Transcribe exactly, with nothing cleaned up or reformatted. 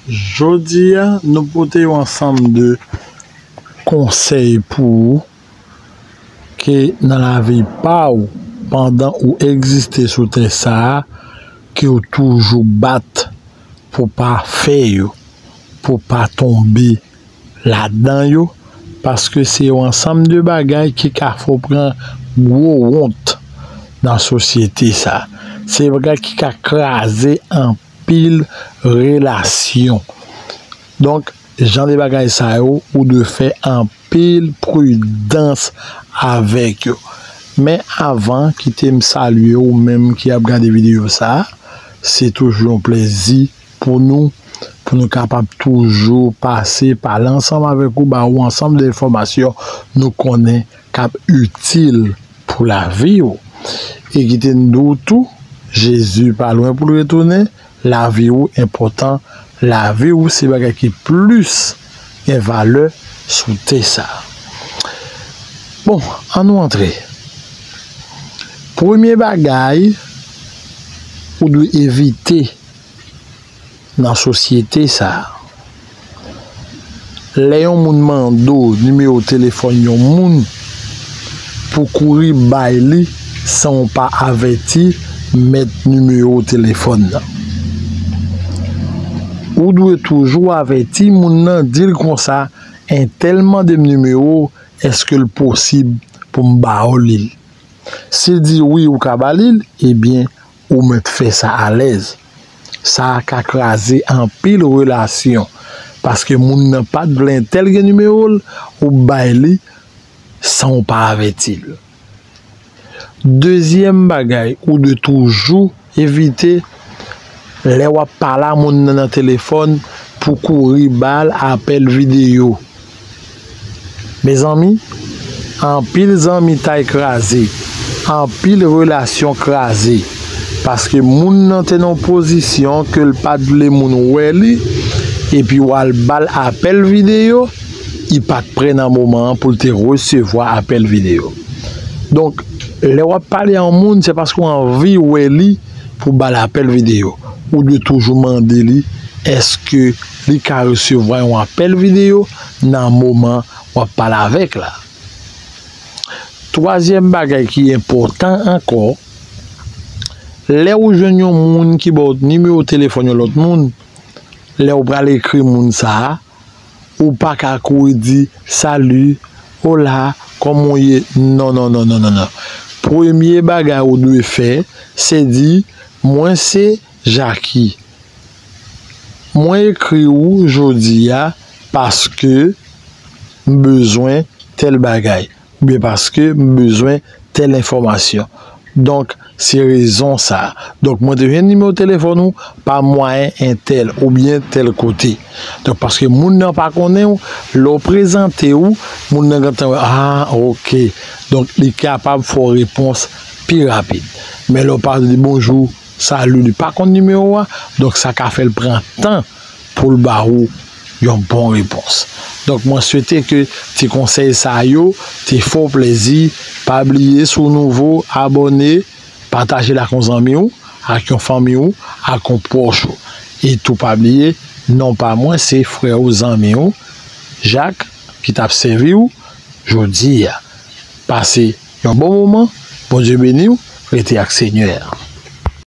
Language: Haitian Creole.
Jodi a, nou pote yon ansanm de konsèy pou ou ke nan lavi pa w, pandan ou egziste sou tè sa a, ke w toujou bat pou pa fè yo, pou pa tonbe ladan yo, paske se yon ansanm de bagay ki ka fè w pran gwo wont nan sosyete sa. Se bagay ki ka kraze anpil relasyon. Donk, jan de bagay sa yo, ou dwe fè anpil pridans avèk yo. Men avan, kite m salye ou menm ki ap gade videyo sa a. Se toujou yon plezi pou nou, pou nou kapab toujou pase, pale ansanm avèk ou, ba ou ansanm de enfòmasyon nou konnen k ap itil pou lavi w. E kite n di w tou, Jezi pa lwen pou l retounen, lavi w enpòtan, lavi w se bagay ki plis gen valè sou tè sa. Bon, ann nou antre. Premye bagay ou dwe evite nan sosyete sa a, lè yon moun mande w nimewo telefòn yon moun pou kouri bay li san w pa avèti mèt nimewo telefòn nan. Ou dwe toujou avèti moun nan, di l konsa, entèl mande m nimewo, èske l posib pou m ba w li l? Si l di wi, ou ka ba li l, ebyen, ou mèt fè sa alèz. Sa ka kraze anpil relasyon, paske moun nan pa t vle entèl gen nimewo l, ou bay li san w pa avèti l. Dezyèm bagay ou dwe toujou evite, lè w ap pale a moun nan nan telefòn, pou kouri ba l apèl videyo. Mezanmi, anpil zanmitay kraze, anpil relasyon kraze, paske moun nan te nan yon pozisyon ke l pa t vle moun wè li, epi w al ba l apèl videyo, li pa t prè nan moman an pou l te resevwa apèl videyo. Donk, lè w ap pale a yon moun, se paske w anvi wè li pou ba l apèl videyo. Ou dwe toujou mande li èske li ka resevwa yon apèl videyo nan moman w ap pale avèk la. Twazyèm bagay ki enpòtan ankò, lè ou jwenn yon moun ki ba w nimewo telefòn yon lòt moun, lè ou pral ekri moun sa a, ou pa ka kouri di, "Salut, hola, kòman w ye?" Non, non, non, non, non, non. Premye bagay ou dwe fè, se di, "Mwen se Jackie. Mwen ekri w jodi a paske m bezwen tèl bagay, oubyen paske m bezwen tèl enfòmasyon. Donk, se rezon sa a. Donk, mwen te jwenn nimewo telefòn ou pa mwayen entèl oubyen tèl kote." Donk, paske moun nan pa konnen w, lè w prezante w, moun nan gentan wè, "Ah, ok." Donk, li kapab fè w repons pi rapid. Men lè w pa di bonjou, "Salut," li pa konn nimewo a, donk sa ka fè l pran tan pou l ba ou yon bon repons. Donk, mwen swete ke ti konsèy sa yo te fè w plezi. Pa bliye, si w nouvo, abòne, pataje l ak yon zanmi w, ak yon fanmi w, ak yon pwòch ou. E tou pa bliye, non pa mwen, se frè ou, zanmi w, Jak, ki t ap sèvi w jodi a. Pase yon bon moman, Bondye beni w, rete ak Senyè a.